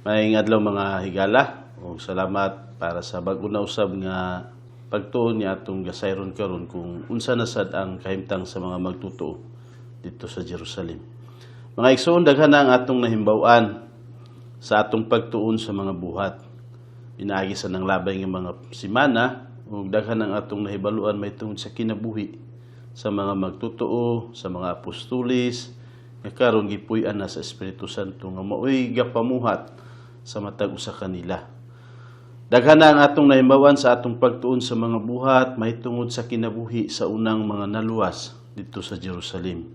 Maayong adlaw, mga higala, ug salamat para sa bag-o na usab nga pagtuon niya atong gasayron karon kung unsa na sad ang kahimtang sa mga magtotoo didto sa Jerusalem. Mga igsoon, daghan na ang atong nahimbaw-an sa atong pagtuon sa mga buhat. Pinaagi sa nang labay nga mga simana ug daghan ang atong nahibaluan mahitungod sa kinabuhi sa mga magtotoo, sa mga apostolis nga karon gipuy-an na sa Espiritu Santo nga maoy gapamuhat sa matag usa kanila. Daghan na ang atong nahimbaw-an sa atong pagtuon sa mga buhat mahitungod sa kinabuhi sa unang mga naluwas didto sa Jerusalem.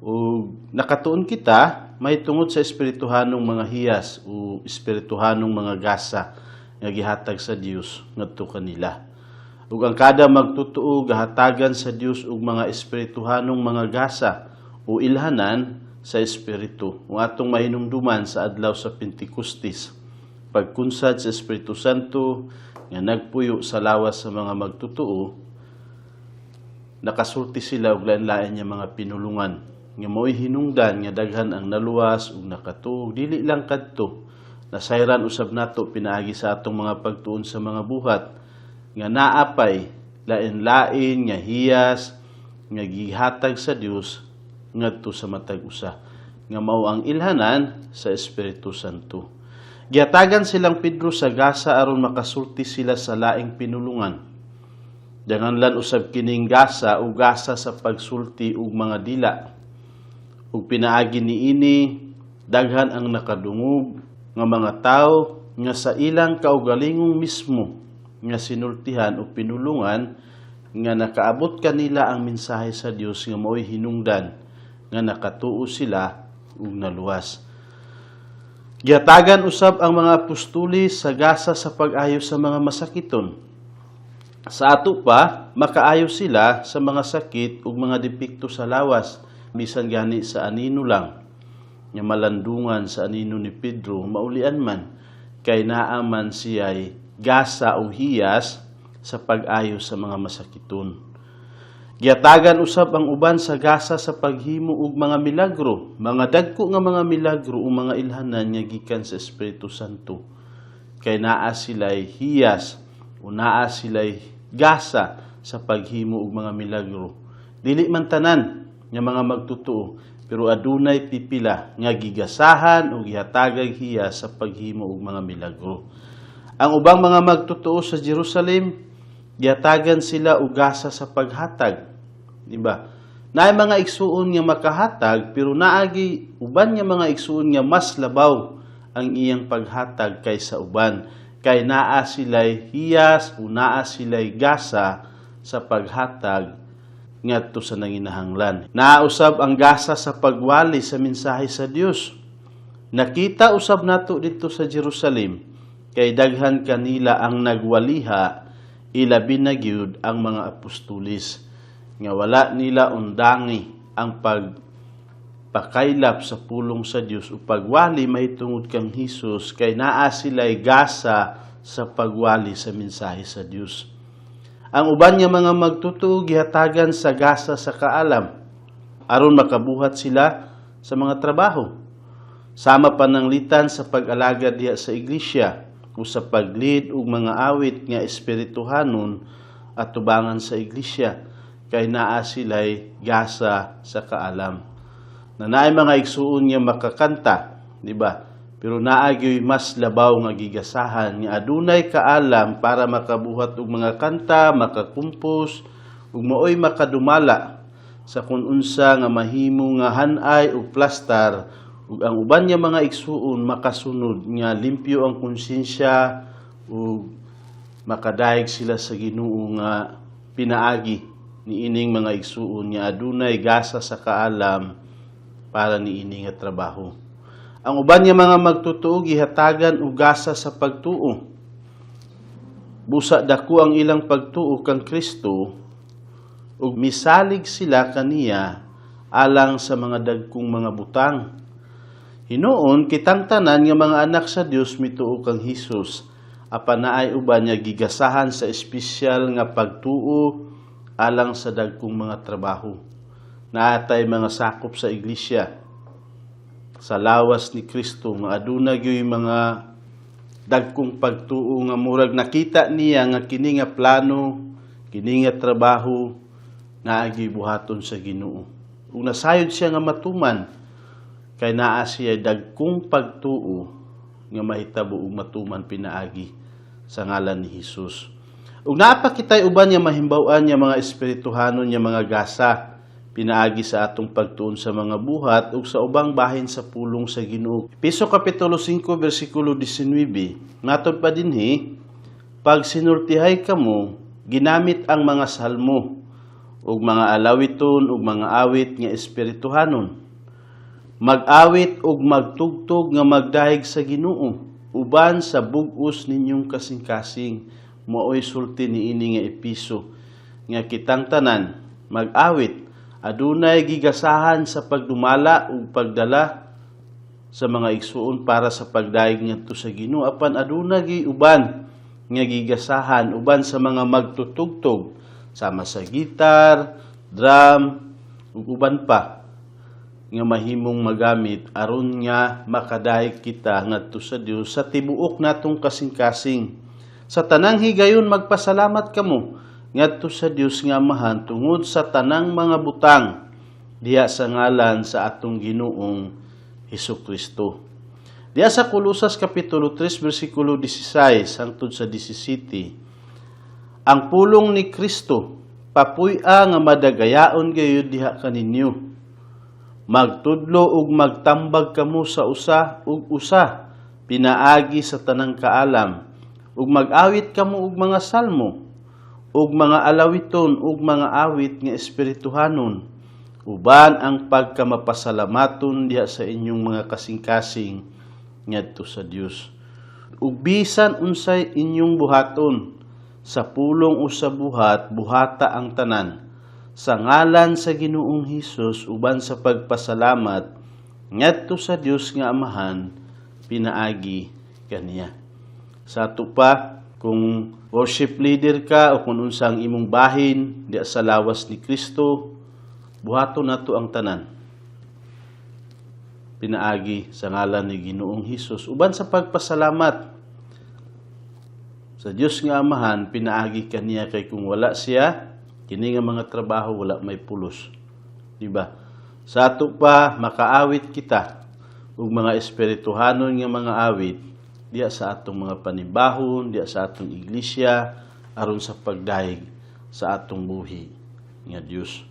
Ug nakatuon kita mahitungod sa espirituhanong mga hiyas o espirituhanong mga gasa nga gihatag sa Dios ngadto kanila. Ug ang kada magtotoo gahatagan sa Dios og mga espirituhanong mga gasa o ilhanan sa espiritu. Ug atong mahinumduman sa adlaw sa Pentecostes, pagkunsad sa Espiritu Santo nga nagpuyo sa lawas sa mga magtotoo, nakasulti sila og lain-lain nga mga pinulungan nga mao'y hinungdan nga daghan ang naluwas ug nakatuo. Dili lang kadto, nasayran usab nato pinaagi sa atong mga pagtuon sa mga buhat nga naapay lain-lain nga hiyas nga gihatag sa Dios ngadto sa matag usa nga mao ang ilhanan sa Espiritu Santo. Gihatagan silang Pedro sa gasa aron makasulti sila sa laing pinulungan. Danganlan usab kining gasa o gasa sa pagsulti og mga dila. Ug pinaagi niini, daghan ang nakadungog nga mga tawo nga sa ilang kaugalingong mismo nga sinultihan o pinulungan nga nakaabot kanila ang mensahe sa Dios nga mao'y hinungdan nga nakatuo sila ug naluwas. Gihatagan usab ang mga apostoles sa gasa sa pag-ayo sa mga masakiton. Sa ato pa, makaayo sila sa mga sakit ug mga depekto sa lawas, bisan gani sa anino lang nga malandungan sa anino ni Pedro, maulian man kay naa man siya'y gasa o hiyas sa pag-ayo sa mga masakiton. Gihatagan usab ang uban sa gasa sa paghimo og mga milagro, mga dagko nga mga milagro o mga ilhanan nga gikan sa Espiritu Santo. Kay naa sila'y hiyas o naa sila'y gasa sa paghimo og mga milagro. Dili man tanan nga mga magtotoo, pero adunay pipila nga gigasahan o gihatagag hiyas sa paghimo og mga milagro. Ang ubang mga magtotoo sa Jerusalem, gihatagan sila og gasa sa paghatag. Di ba? Naay mga igsuon nga makahatag, pero naagi uban nga mga igsuon nga mas labaw ang iyang paghatag kaysa uban. Kay naa sila'y hiyas o naa sila'y gasa sa paghatag ngadto sa nanginahanglan. Nausab ang gasa sa pagwali sa mensahe sa Dios. Nakita usab nato didto sa Jerusalem kay daghan kanila ang nagwaliha, ilabi na gyud ang mga apostoles nga wala nila undangi ang pagpakaylap sa pulong sa Dios o pagwali mahitungod kang Hesus kay naa sila'y gasa sa pagwali sa mensahe sa Dios. Ang uban nga mga magtotoo gihatagan sa gasa sa kaalam aron makabuhat sila sa mga trabaho. Sama pananglitan sa pag-alagad diha sa iglesia o sa pag-lead og mga awit nga espirituhanon at tubangan sa iglesia kay naa sila'y gasa sa kaalam. Na naay mga igsuon nga makakanta, di ba? Pero naa gyoy mas labaw nga gigasahan nga adunay kaalam para makabuhat og mga kanta, makakumpos ug maoy makadumala sa kung unsa nga mahimo nga hanay o plastar ug ang uban nga mga igsuon makasunod nga limpyo ang konsensya ug makadayeg sila sa Ginoo nga pinaagi niining mga igsuon nga adunay gasa sa kaalam para niini nga trabaho. Ang uban nga mga magtotoo gihatagan og gasa sa pagtuo. Busa dako ang ilang pagtuo kang Kristo ug misalig sila kaniya alang sa mga dagkong mga butang. Hinuon kitang tanan nga mga anak sa Dios mituo kang Hesus, apan naay uban nga gigasahan sa espesyal nga pagtuo alang sa dagkong mga trabaho. Naatay mga sakop sa iglesia. Sa lawas ni Kristo nga aduna gyud mga dagkong pagtuo nga murag nakita niya nga kini nga plano, kini nga trabaho naagi buhaton sa Ginoo. Ug nasayod siya nga matuman kay naa siya dagkong pagtuo nga mahitabo ug matuman pinaagi sa ngalan ni Hesus. Ug naa pa kitay uban nga mahimbaw-an nga mga espirituhanon nga mga gasa pinaagi sa atong pagtuon sa mga buhat ug sa ubang bahin sa pulong sa Ginoo. Epeso kapitulo 5 bersikulo 19, matod pa dinhi, pag sinultihay kamo, ginamit ang mga salmo ug mga alawiton ug mga awit nga espirituhanon. Mag-awit ug magtugtog nga magdahig sa Ginoo uban sa bug-os ninyong kasing-kasing. Maoy sulti niini nga Episo nga kitang tanan mag-awit, adunay gigasahan sa pagdumala ug pagdala sa mga igsuon para sa pagdayeg ngadto sa Ginoo, apan aduna gi uban nga gigasahan uban sa mga magtutugtog sama sa gitar, drum ug uban pa nga mahimong magamit aron nga makadayeg kita ngadto sa Dios sa tibuok natong kasing-kasing. Sa tanang higayon magpasalamat kamo ngadto sa Dios nga Amahan tungod sa tanang mga butang diha sa ngalan sa atong Ginoong Hesus Kristo. Diha sa Kolosas kapitulo 3 bersikulo 16 hangtod sa 17, ang pulong ni Kristo papuy-a nga madagayaon gayud diha kaninyo. Magtudlo ug magtambag kamo sa usa ug usa pinaagi sa tanang kaalam, ug mag-awit kamo og mga salmo ug mga alawiton ug mga awit nga espirituhanon uban ang pagkamapasalamaton diha sa inyong mga kasing-kasing ngadto sa Dios. Ug bisan unsay inyong buhaton sa pulong o sa buhat, buhata ang tanan sa ngalan sa Ginoong Hesus uban sa pagpasalamat ngadto sa Dios nga Amahan pinaagi kaniya. Sa ato pa, kung worship leader ka o kung unsa ang imong bahin diha sa lawas ni Kristo, buhaton nato ang tanan pinaagi sa ngalan ni Ginoong Hesus uban sa pagpasalamat sa Dios nga Amahan pinaagi kaniya, kay kung wala siya, kini nga mga trabaho wala may pulos, di ba? Sa ato pa, makaawit kita ug mga espirituhanon nga mga awit diha sa atong mga panimbahon, diha sa atong iglesia, aron sa pagdayeg sa atong buhi nga Dios.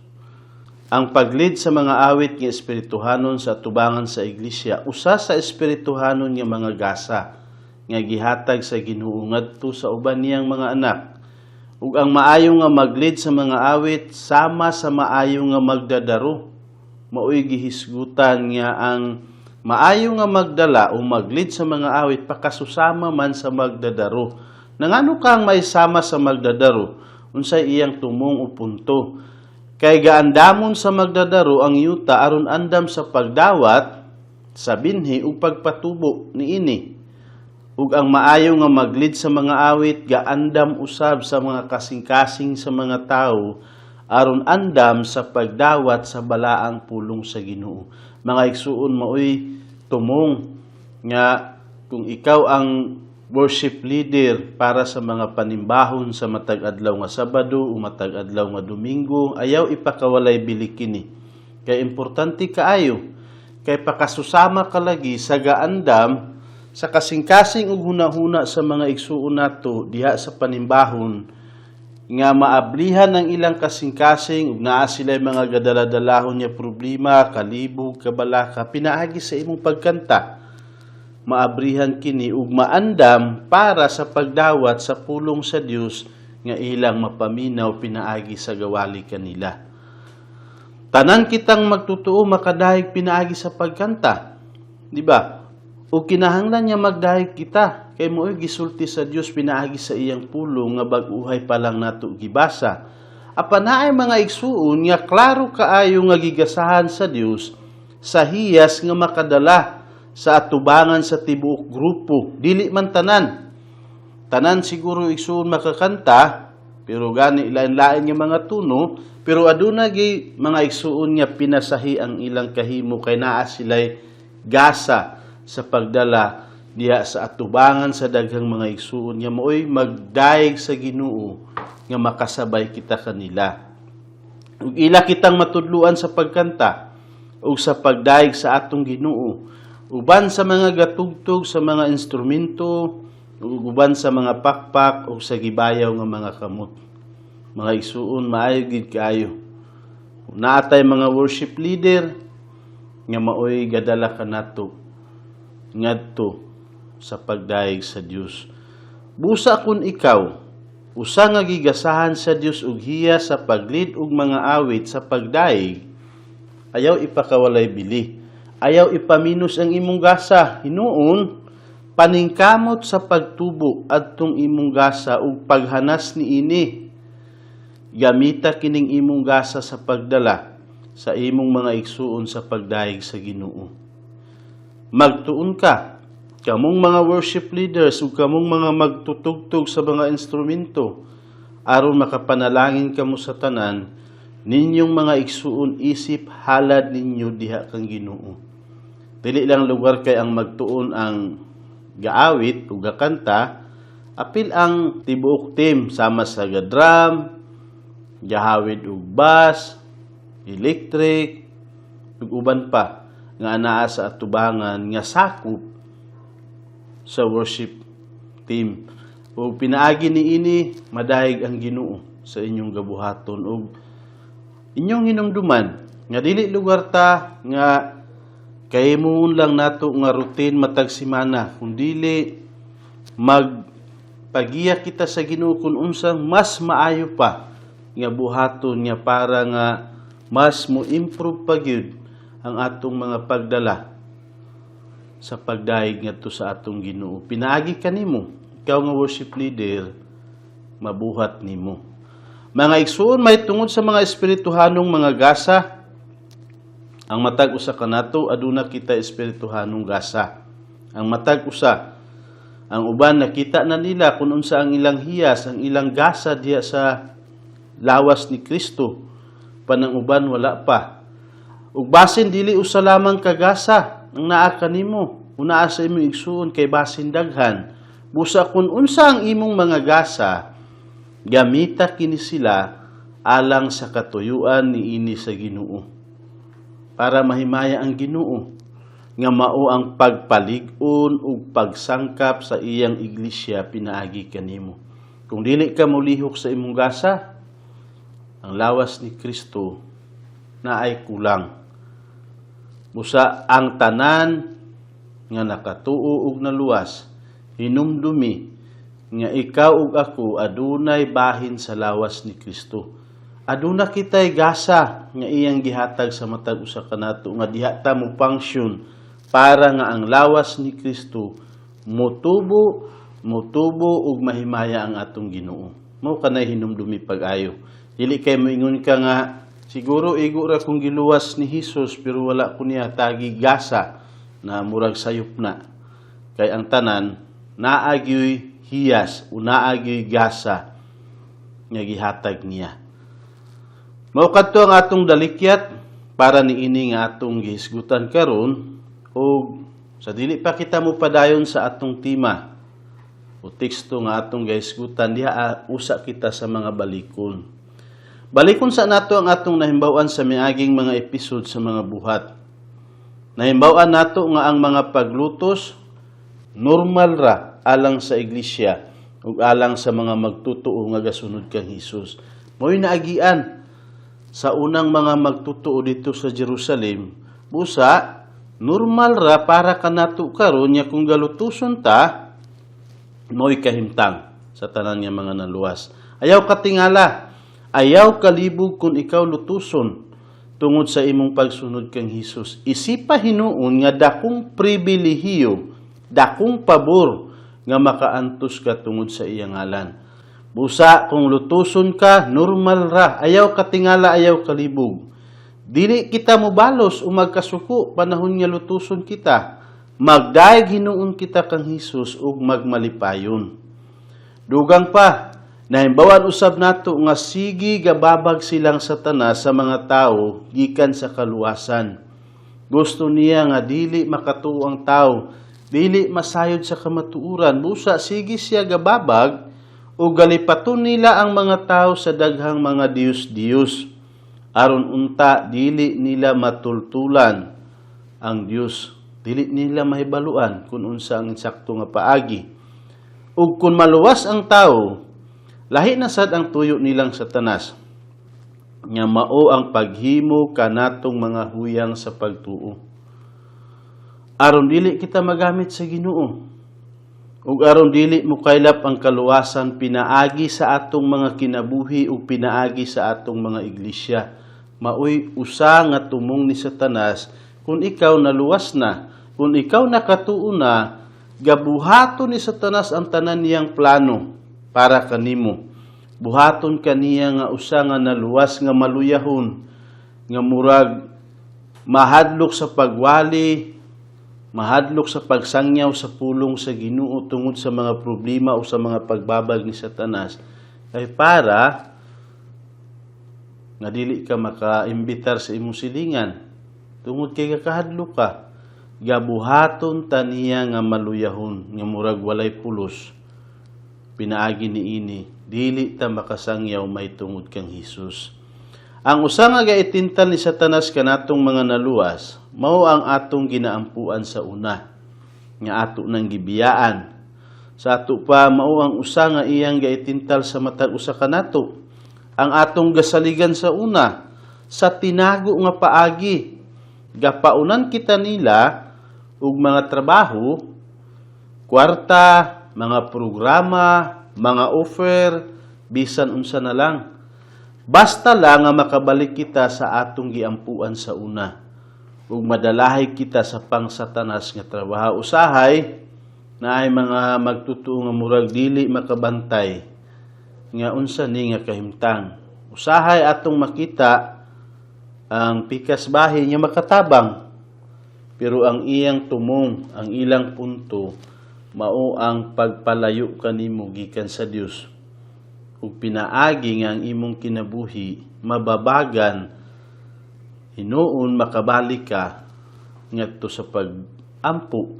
Ang pag-lead sa mga awit nga espirituhanon sa atubangan sa iglesia usa sa espirituhanon nga mga gasa nga gihatag sa Ginoo ngadto sa uban niyang mga anak. Ug ang maayo nga mag-lead sa mga awit sama sa maayo nga magdadaro. Maoy gihisgutan nga ang maayo nga magdala o mag-lead sa mga awit pakasusama man sa magdadaro. Nangano kang may sama sa magdadaro? Unsay iyang tumong o punto? Kay gaandamon sa magdadaro ang yuta aron andam sa pagdawat sa binhi ug pagpatubo niini. Ug ang maayo nga mag-lead sa mga awit gaandam usab sa mga kasing-kasing sa mga tawo aron andam sa pagdawat sa balaang pulong sa Ginoo. Mga igsuon, maoy tumong nga kung ikaw ang worship leader para sa mga panimbahon sa matag adlaw nga Sabado o matag adlaw nga Domingo, ayaw ipakawalay bili kini. Kay importante kaayo kay pakasusama ka lagi sa gaandam sa kasing-kasing ug hunahuna sa mga igsuon nato diha sa panimbahon nga maablihan ang ilang kasing-kasing ug naa sila'y mga gadala-dalahon nga problema, kalibog, kabalaka, pinaagi sa imong pagkanta. Maabrihan kini ug maandam para sa pagdawat sa pulong sa Dios nga ilang mapaminaw pinaagi sa gawali kanila. Tanan kitang magtutuo makadayeg pinaagi sa pagkanta. Di ba? O kinahanglan niya magdayeg kita kay mo'y gisulti sa Dios pinaagi sa iyang pulong nga bag-uhay pa lang nato gibasa. Apan naay mga igsuon nga klaro kaayo nga gigasahan sa Dios sa hiyas nga makadala sa atubangan sa tibuok grupo, dili man tanan. Tanan siguro, igsuon, makakanta, pero gani lain-lain nga mga tuno, pero aduna gyud mga igsuon nga pinasahi ang ilang kahimo kay naa sila'y gasa sa pagdala diha sa atubangan sa daghang mga igsuon nga maoy magdayeg sa Ginoo nga makasabay kita kanila. Ug ila kitang matudluan sa pagkanta ug sa pagdayeg sa atong Ginoo, uban sa mga gatugtog sa mga instrumento ug uban sa mga pakpak ug sa gibayaw nga mga kamot. Mga igsuon, maayo gid kaayo naatay mga worship leader nga maoy gadala kanato ngadto sa pagdayeg sa Dios. Busa kun ikaw usa nga gigasahan sa Dios og hiya sa pag-lead og mga awit sa pagdayeg, ayaw ipakawalay bili. Ayaw ipaminus ang imong gasa. Hinuon, paningkamot sa pagtubo adtong imong gasa ug paghanas niini. Gamita kining imong gasa sa pagdala sa imong mga igsuon sa pagdayeg sa Ginoo. Magtuon ka, kamong mga worship leaders ug kamong mga magtutugtog sa mga instrumento, aron makapanalangin kamo sa tanan ninyong mga igsuon isip halad ninyo diha kang Ginoo. Dili lang lugar kay ang magtuon ang gaawit ug gakanta, apil ang tibuok team sama sa ga-drum, gahawid og bass, electric, ug uban pa nga anaa sa atubangan nga sakop sa worship team. Ug pinaagi niini, madayeg ang Ginoo sa inyong gabuhaton ug inyong hinumduman nga dili lugar ta nga kahimuon lang nato nga routine matag semana, kundili magpagiya kita sa Ginoo kung unsang mas maayo pa nga buhaton nga para nga mas mo improve pa gyud ang atong mga pagdala sa pagdayeg ngadto sa atong Ginoo. Pinaagi kanimo, ikaw nga worship leader, mabuhat nimo. Mga igsuon, may tungod sa mga espirituhanong mga gasa, ang matag usa kanato aduna kita espirituhanong gasa. Ang matag usa, ang uban nakita na nila kung unsa ang ilang hiyas, ang ilang gasa diha sa lawas ni Kristo. Panang uban wala pa. Ug basin dili usa lamang ka gasa ang naa kanimo, naa sa imong igsuon kay basin daghan. Busa kung unsa ang imong mga gasa, gamita kini sila alang sa katuyuan niini sa Ginoo. Para mahimaya ang Ginoo nga mao ang pagpalig-on ug pagsangkap sa iyang iglesia pinaagi kanimo. Kung dili ka molihok sa imong gasa, ang lawas ni Kristo na ay kulang. Busa ang tanan nga nakatuo ug naluwas, hinumdumi nga ikaw ug ako adunay bahin sa lawas ni Kristo. Aduna kitay gasa nga iyang gihatag sa matag usa kanato nga diha ta mo function para nga ang lawas ni Kristo motubo, motubo ug mahimaya ang atong Ginoo. Mao kanay hinumdumi pag-ayo. Dili kay moingon ka nga siguro igo ra kong giluwas ni Hesus pero wala ko niya tagi gasa na murag sayop na. Kay ang tanan naa gyoy hiyas o naa gyoy gasa nga gihatag niya. Mao kadto ang atong dalikyat para niini nga atong gihisgutan karon, ug sa dili pa kita mo padayon sa atong tema o teksto nga atong gihisgutan diha, usa kita sa mga balikon. Balikon sa nato ang atong nahimbaw-an sa miaging mga episode sa mga buhat. Nahimbaw-an nato nga ang mga paglutos normal ra alang sa iglesia ug alang sa mga magtutuo nga gasunod kang Hesus. Mo'y naagian sa unang mga magtutuo dito sa Jerusalem. Busa normal ra para kanato karon nya kung galutuson ta, mo'y kahimtang sa tanan nga mga naluwas. Ayaw katingala, ayaw kalibog kung ikaw lutuson tungod sa imong pagsunod kang Hesus. Isipa hinuon nga dakong pribilehiyo, dakong pabor nga makaantos ka tungod sa iyang ngalan. Busa kung lutuson ka, normal ra. Ayaw katingala, ayaw kalibog. Dili kita mobalos o magkasuko panahon nga lutuson kita. Magdayeg hinuon kita kang Hesus ug magmalipayon. Dugang pa, nahimbawan usab nato nga sige gababag silang Satanas sa mga tao gikan sa kaluwasan. Gusto niya nga dili makatuo ang tao, dili masayod sa kamatuoran. Busa sige siya gababag o galipaton nila ang mga tao sa daghang mga diyos-diyos aron unta dili nila matultulan ang Dios, dili nila mahibaluan kung unsa ang insakto nga paagi. Ug kung maluwas ang tao, lahi na sad ang tuyo nilang Satanas nga mao ang paghimo kanatong mga huyang sa pagtuo aron dili kita magamit sa Ginoo ug aron dili mokaylap ang kaluwasan pinaagi sa atong mga kinabuhi ug pinaagi sa atong mga iglesia. Maoy usa nga tumong ni Satanas. Kung ikaw naluwas na, kung ikaw nakatuo na, gabuhaton ni Satanas ang tanan niyang plano para kanimo. Buhaton kaniya nga usa nga naluwas nga maluyahon, nga murag mahadlok sa pagwali, mahadlok sa pagsangyaw sa pulong sa Ginoo tungod sa mga problema o sa mga pagbabag ni Satanas, kay para nga dili ka makaimbitar sa imong silingan tungod kay kakahadlok ka. Gabuhaton ta niya nga maluyahon, nga murag walay pulos. Pinaagi niini, dili ta makasangyaw may tungod kang Hesus. Ang usa nga gaitintal ni Satanas kanatong mga naluwas mao ang atong ginaampuan sa una nga ato nang gibiyaan. Sa ato pa, mao ang usa nga iyang gaitintal sa matag usa kanato, ang atong gasaligan sa una sa tinago nga paagi. Gapaunan kita nila og mga trabaho, kwarta, mga programa, mga offer, bisan unsa na lang. Basta lang nga makabalik kita sa atong giampuan sa una ug madalahay kita sa pang-Satanas nga trabaho. Usahay naay mga magtutuo nga murag dili makabantay nga unsa ni nga kahimtang. Usahay atong makita ang pikas bahin nga makatabang, pero ang iyang tumong, ang ilang punto, mao ang pagpalayo kanimo gikan sa Dios ug pinaagi nga ang imong kinabuhi mababagan, hinuon makabalik ka ngadto sa pagampo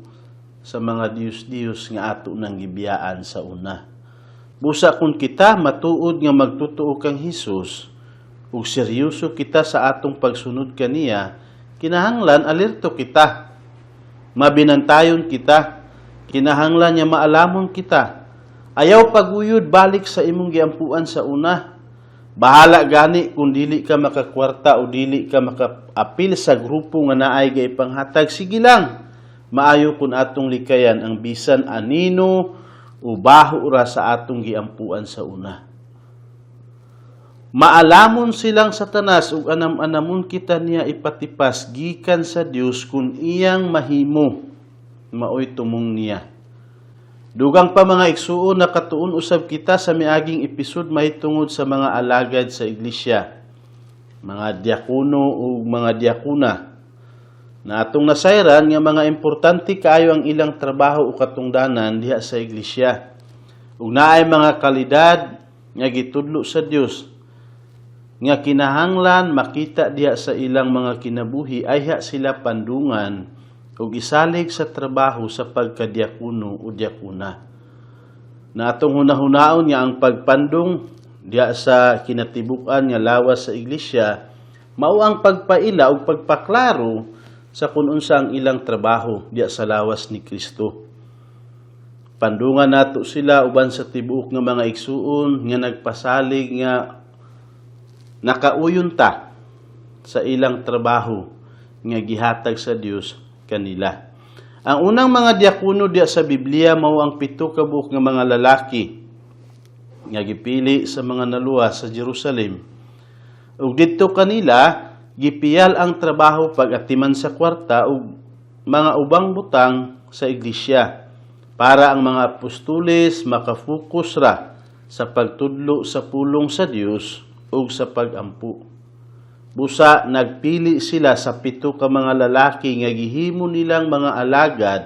sa mga diyos-diyos nga ato nang gibiyaan sa una. Busa kung kita matuod nga magtutuo kang Hesus ug seryoso kita sa atong pagsunod kaniya, kinahanglan alerto kita. Mabinantayon kita. Kinahanglan nga maalamon kita. Ayaw paguyod balik sa imong giampuan sa una. Bahala gani kung dili ka makakwarta o dili ka makaapil sa grupo nga naay gaipanghatag, sige lang. Maayo kung atong likayan ang bisan anino o baho ra sa atong giampuan sa una. Maalamon silang Satanas ug anam-anamon kita niya ipatipas gikan sa Dios kung iyang mahimo. Maoy tumong niya. Dugang pa, mga igsuon, nakatuon usab kita sa miaging episode mahitungod sa mga alagad sa iglesia, mga diakono ug mga diakona, na atong nasayran nga mga importante kaayo ang ilang trabaho o katungdanan diha sa iglesia. Ug naay mga kalidad nga gitudlo sa Dios nga kinahanglan makita diha sa ilang mga kinabuhi ayha sila pandungan ug isalig sa trabaho sa pagkadiakono o diakona. Na atong hunahunaon nga ang pagpandong diha sa kinatibuk-an nga lawas sa iglesia mao ang pagpaila ug pagpaklaro sa kung unsa ang ilang trabaho diha sa lawas ni Kristo. Pandungan nato sila uban sa tibuok nga mga igsuon nga nagpasalig nga nakauyon ta sa ilang trabaho nga gihatag sa Dios kanila. Ang unang mga diakono diya sa Biblia mao ang 7 ka buok nga mga lalaki nga gipili sa mga naluwas sa Jerusalem. Ug didto kanila gipiyal ang trabaho pag-atiman sa kwarta ug mga ubang butang sa iglesia para ang mga apostoles makafokus ra sa pagtudlo sa pulong sa Dios ug sa pagampo. Busa nagpili sila sa 7 ka mga lalaki nga gihimo nilang mga alagad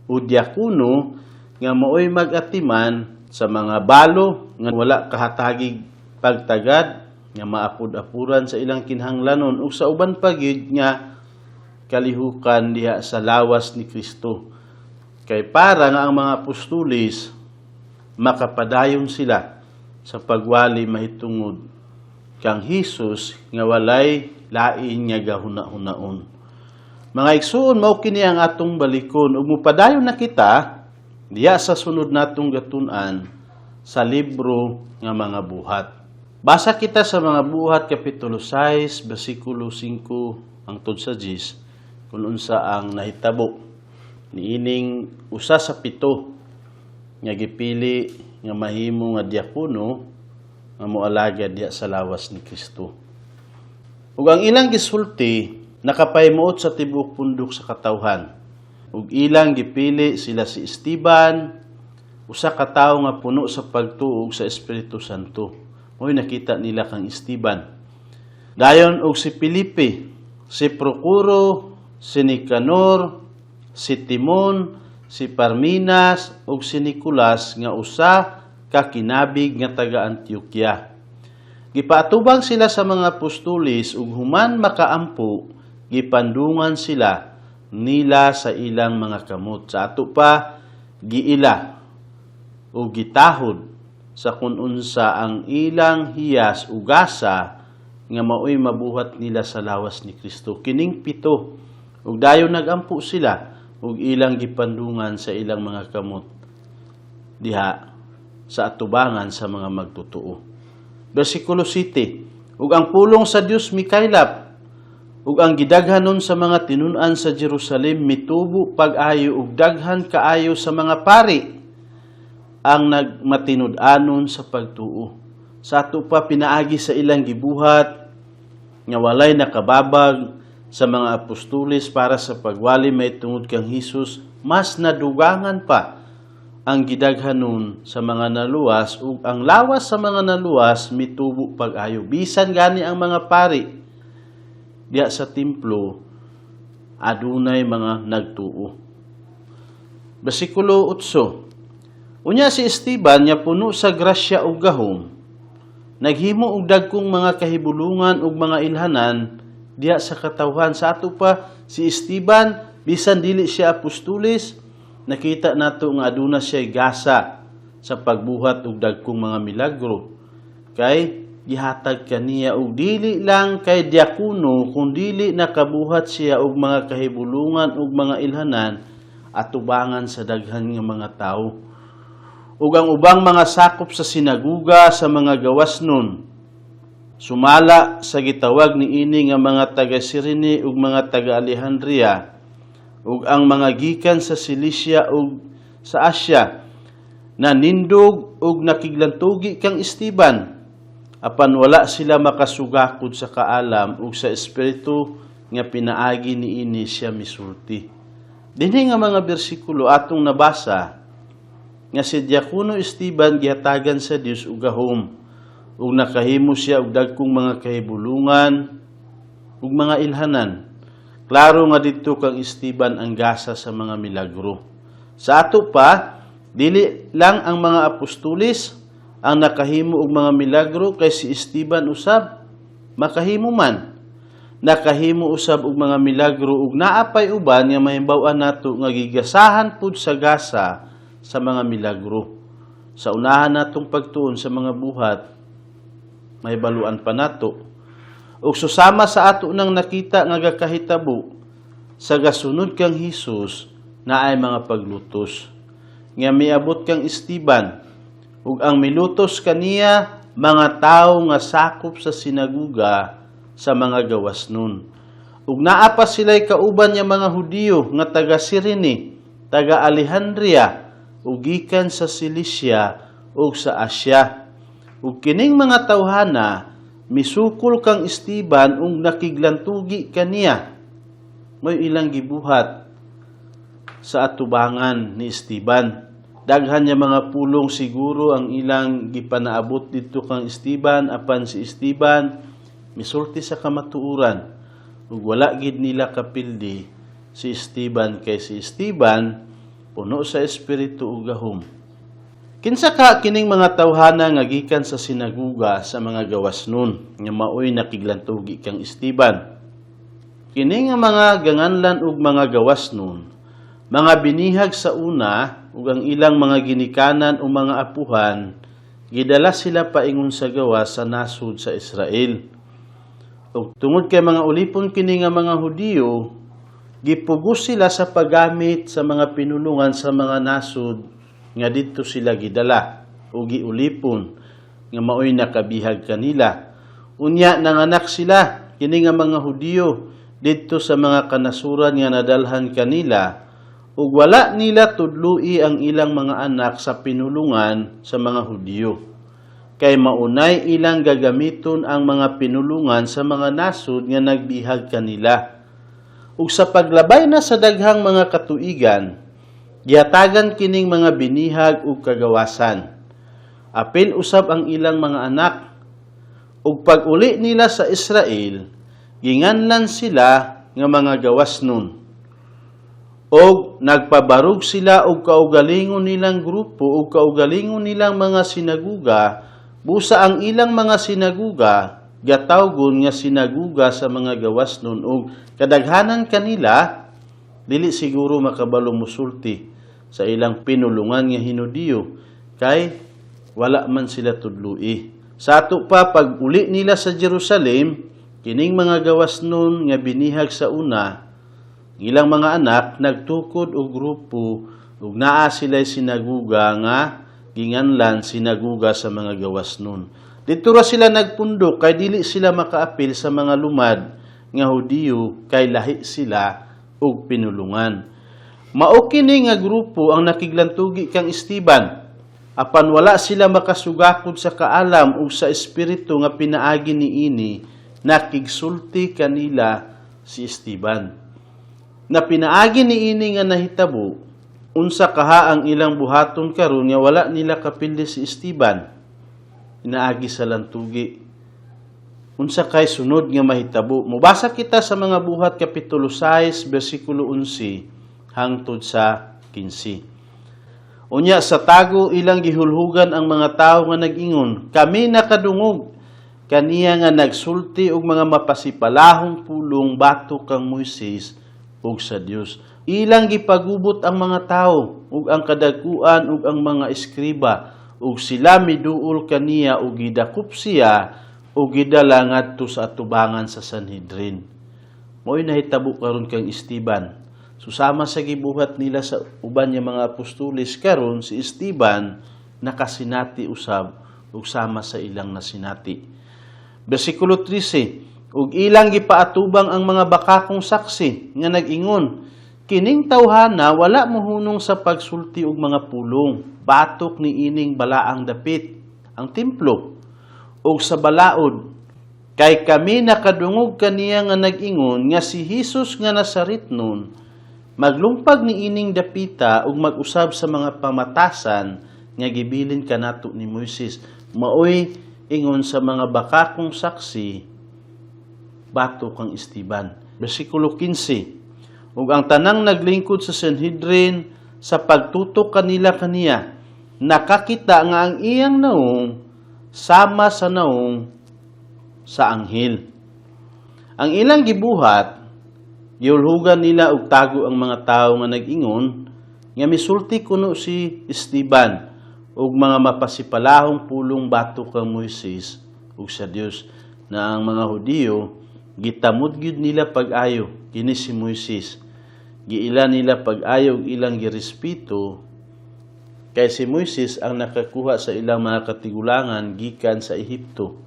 o diakono nga maoy mag-atiman sa mga balo nga wala kahatagig pagtagad nga maapod-apuran sa ilang kinahanglanon ug sa uban pa gyud nga kalihukan diha sa lawas ni Kristo. Kay para nga ang mga apostoles makapadayon sila sa pagwali mahitungod kang Hesus nga walay lain nga gahuna-hunaon. Mga igsuon, mao kini ang atong balikon ug mopadayon na kita diya sa sunod natong gatun-an sa libro nga Mga Buhat. Basa kita sa Mga Buhat kapitulo 6 bersikulo 5 hangtod sa 10 kung unsa ang nahitabo niining usa sa pito nga gipili nga mahimo nga diakono nga moalagad diha sa lawas ni Kristo. Ug ang ilang gisulti nakapahimuot sa tibuok pundok sa katawhan. Ug ilang gipili sila si Esteban, usa ka tawo nga puno sa pagtuo ug sa Espiritu Santo. Mo'y nakita nila kang Esteban. Dayon og si Felipe, si Procoro, si Nicanor, si Timon, si Parminas ug si Nicolas nga usa ka kinabig nga taga Antioquia. Gipaatubang sila sa mga apostoles ug human makaampo, gipandungan sila nila sa ilang mga kamot. Sa ato pa, giila o gitahod sa kung unsa ang ilang hiyas o gasa nga maoy mabuhat nila sa lawas ni Kristo. Kining pito ug dayon nagampo sila ug ilang gipandungan sa ilang mga kamot diha sa atubangan sa mga magtotoo. Versikulo 7. Ug ang pulong sa Dios mikaylap ug ang gidaghanon sa mga tinun-an sa Jerusalem mitubo pag-ayo ug daghan kaayo sa mga pari ang nagmatinud-anon sa pagtuo. Sa ato pa, pinaagi sa ilang gibuhat nga walay nakababag sa mga apostoles para sa pagwali mahitungod kang Hesus, mas nadugangan pa ang gidaghanon sa mga naluwas ug ang lawas sa mga naluwas mitubo pag-ayo. Bisan gani ang mga pari diya sa templo, adunay mga nagtuo. Bersikulo 8. Unya si Esteban nga puno sa grasya ug gahom, naghimo og dagkong mga kahibulungan ug mga ilhanan diha sa katawhan. Sa ato pa, si Esteban, bisan dili siya apostoles, nakita nato nga aduna siya gasa sa pagbuhat og dagkong mga milagro. Kay gihatag kaniya og dili lang kay diakono kun dili nakabuhat siya og mga kahibulungan ug mga ilhanan atubangan sa daghan nga mga tawo. Ug ang ubang mga sakop sa sinaguga sa mga gawas nun, sumala sa gitawag niini nga mga taga Sirene ug mga taga Alejandria ug ang mga gikan sa Cilicia ug sa Asia, nanindog ug nakiglantugi kang Esteban, apan wala sila makasugakod sa kaalam ug sa espiritu nga pinaagi niini siya misulti. Dinhi nga mga bersikulo, atong nabasa nga si Diakono Esteban gihatagan sa Dios og gahom ug nakahimo siya og dagkong mga kahibulungan ug mga ilhanan. Klaro nga didto kang Esteban ang gasa sa mga milagro. Sa ato pa, dili lang ang mga apostoles ang nakahimo og mga milagro kay si Esteban usab makahimo man. Nakahimo usab og mga milagro ug naa pay uban nga mahibaw-an nato nga gigasahan pud sa gasa sa mga milagro. Sa unahan natong pagtuon sa Mga Buhat, mahibaluan pa nato. Ug susama sa ato nang nakita nga gakahitabo sa gasunod kang Hesus, naay mga paglutos nga miabot kang Esteban ug ang milutos kaniya mga tawo nga sakop sa sinaguga sa mga gawas nun. Ug naa pa sila'y kauban niya mga Hudiyo nga taga Sirene, taga Alejandria ug gikan sa Cilicia ug sa Asia. Ug kining mga tawhana misukol kang Esteban ug nakiglantugi kaniya. Mo'y ilang gibuhat sa atubangan ni Esteban. Daghan niya mga pulong siguro ang ilang gipanaabot didto kang Esteban, apan si Esteban misulti sa kamatuoran ug wala gid nila kapildi si Esteban kay si Esteban puno sa espiritu ug gahom. Kinsa ka kining mga tawhana nga gikan sa sinaguga sa mga gawas nun nga maoy nakiglantugi kang Esteban? Kini nga mga ganganlan og mga gawasnon, mga binihag sa una ug ang ilang mga ginikanan o mga apuhan, gidala sila paingon sa gawas sa nasod sa Israel. Ug tungod kay mga ulipon kini nga mga Hudiyo, gipugos sila sa paggamit sa mga pinulungan sa mga nasod nga didto sila gidala o giulipon nga maoy nakabihag kanila. Unya nanganak sila kini nga mga Hudiyo didto sa mga kanasuran nga nadalhan kanila ug wala nila tudloi ang ilang mga anak sa pinulungan sa mga Hudiyo kay maunay ilang gagamiton ang mga pinulungan sa mga nasod nga nagbihag kanila. Ug sa paglabay na sa daghang mga katuigan, gihatagan kining mga binihag ug kagawasan. Apil usab ang ilang mga anak. Ug pag-uli nila sa Israel, ginganlan sila nga mga gawasnon. Og nagpabarog sila og kaugalingon nilang grupo ug kaugalingon nilang mga sinaguga, busa ang ilang mga sinaguga gatawgon nga sinaguga sa mga gawasnon ug kadaghanan kanila dili siguro makabalo musulti sa ilang pinulungan nga Hinudiyo kay wala man sila tudloi. Sa ato pa, pag uli nila sa Jerusalem, kining mga gawasnon nga binihag sa una, ilang mga anak nagtukod og grupo ug naa sila sinaguga nga ginganlan sinaguga sa mga gawasnon. Didto ra sila nagpundok kay dili sila makaapil sa mga lumad nga Hudiyo kay lahi sila og pinulungan. Mao kini nga grupo ang nakiglantugi kang Esteban. Apan wala sila makasugakod sa kaalam ug sa espiritu nga pinaagi niini nakigsulti kanila si Esteban. Na pinaagi niini nga nahitabo, unsa kaha ang ilang buhaton karon nga wala nila kapildi si Esteban? Inaagi sa lantugi. Unsa kay sunod nga mahitabo? Mubasa kita sa Mga Buhat kapitulo 6 bersikulo 11 hangtod sa 15. Unya sa tago ilang gihulhugan ang mga tawo nga nag-ingon, "Kami nakadungog kaniya nga nagsulti og mga mapasipalahong pulong batok kang Moises ug sa Dios." Ilang gipagubot ang mga tawo ug ang kadaguan ug ang mga eskriba ug sila miduol kaniya ug gidakop siya ug gidala ngadto sa atubangan sa Sanhedrin. Mo'y nahitabo karon kang Esteban. Susama sa gibuhat nila sa uban nga mga apostoles, karon si Esteban nakasinati usab ug sama sa ilang nasinati. Versikulo 13, ug ilang gipaatubang ang mga bakakong saksi nga nag-ingon, "Kining tawhana wala mohunong sa pagsulti og mga pulong batok ni ining balaang dapit, ang templo, ug sa balaod, kay kami nakadungog kaniya nga nag-ingon nga si Hesus nga Nazaretnon maglungpag ni ining dapita ug mag-usab sa mga pamatasan nga gibilin kanato ni Moises." Maoy ingon sa mga bakakong saksi batok kang Esteban. Versikulo 15. Ug ang tanang naglingkod sa Sanhedrin sa pagtutok kanila kaniya, nakakita nga ang iyang naong sama sa naong sa anghel. Ang ilang gibuhat, gihulhugan nila og tago ang mga tawo nga nag-ingon nga misulti kuno si Esteban og mga mapasipalahong pulong batok kang Moises ug sa Dios, na ang mga Hudiyo gitamod gyud nila pag-ayo kini si Moises. Giila nila pag-ayo ug ilang girespeto kay si Moises ang nakakuha sa ilang mga katigulangan gikan sa Ehipto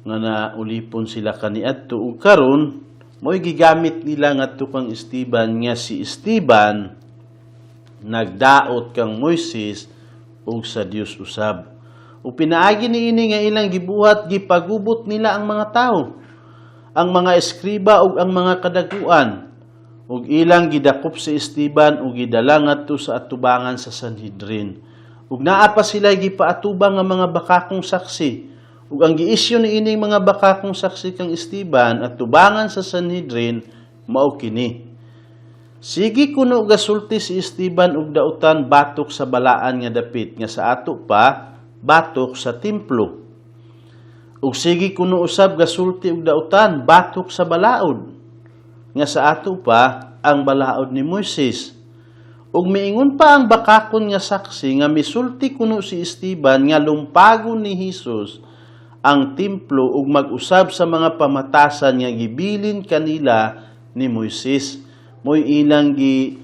nga naulipon sila kaniadto, ug karon mo'y gigamit nila ngadto kang Esteban nga si Esteban nagdaot kang Moises ug sa Dios usab. Ug pinaagi niini nga ilang gibuhat, gipagubot nila ang mga tawo, ang mga eskriba ug ang mga kadaguan, ug ilang gidakop si Esteban ug gidala ngadto sa atubangan sa Sanhedrin. Ug naa pa sila gipaatubang nga mga bakakong saksi. Ug ang giisyu niining mga bakakong saksi kang Esteban atubangan sa Sanhedrin mao kini: Sige kuno gasulti si Esteban og dautan batok sa balaan nga dapit, nga sa ato pa batok sa templo. Ug sige kuno usab gasulti og dautan batok sa balaod nga sa ato pa ang balaod ni Moises. Ug miingon pa ang bakakon nga saksi nga misulti kuno si Esteban nga lumpagon ni Hesus ang templo ug mag-usab sa mga pamatasan nga gibilin kanila ni Moises. Mo'y ilang gi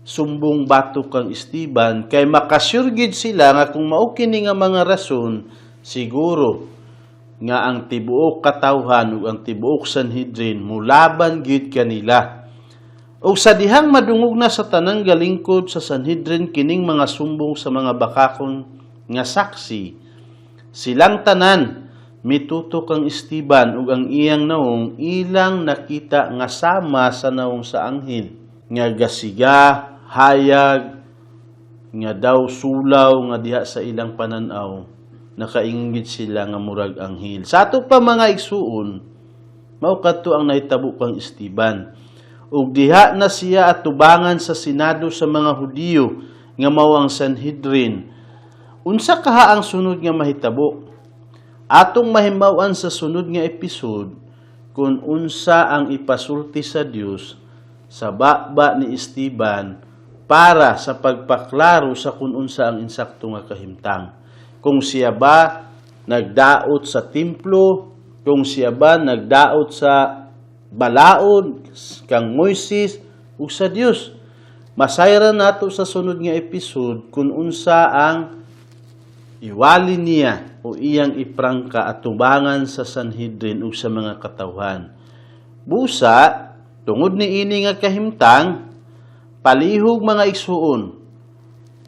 sumbong batok kang Esteban kay makasyur gid sila nga kung mao kini nga mga rason, siguro nga ang tibuok katawhan ug ang tibuok Sanhedrin mulaban gid kanila. Ug sa dihang madungog na sa tanang galingkod sa Sanhedrin kining mga sumbong sa mga bakakon nga saksi, silang tanan mitutok kang Esteban, ug ang iyang naong ilang nakita nga sama sa naong sa anghel nga gasiga hayag nga daw sulaw nga diha sa ilang pananaw nakainggit sila nga murag anghel. Sa ato pa, mga igsuon, mao kadto ang nahitabo kang Esteban. Ug diha na siya atubangan sa senado sa mga Hudiyo nga mao ang Sanhedrin. Unsa kaha ang sunod nga mahitabo? Atong mahimaw-an sa sunod nga episode kung unsa ang ipasulti sa Dios sa baba ni Esteban para sa pagpaklaro sa kung unsa ang insakto nga kahimtang. Kung siya ba nagdaot sa templo, kung siya ba nagdaot sa balaod kang Moises ug sa Dios. Masayran nato sa sunod nga episode kung unsa ang iwali niya o iyang iprangka at tubangan sa Sanhedrin ug sa mga katawhan. Busa, tungod ni ini nga kahimtang, palihog, mga igsuon,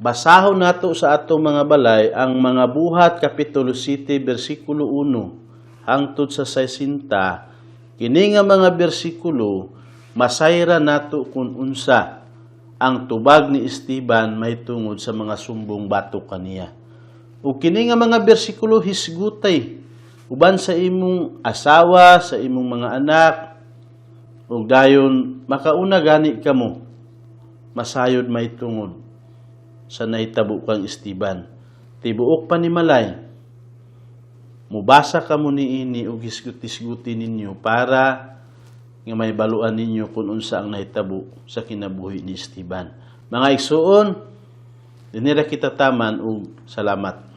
basahon nato sa atong mga balay ang mga Buhat kapitulo 7 bersikulo 1 hangtod sa 60. Kini nga mga bersikulo, masayra nato kung unsa ang tubag ni Esteban mahitungod sa mga sumbong batok kaniya. Ug kini nga mga bersikulo, hisgutay uban sa imong asawa, sa imong mga anak, ug dayon makauna gani kamo masayod mahitungod sa nahitabo kang Esteban. Tibuok panimalay, mubasa kamo niini ug hisgut-hisguti ninyo para nga may baluan ninyo kung unsa ang nahitabo sa kinabuhi ni Esteban. Mga igsuon, dinira kita taman ug salamat.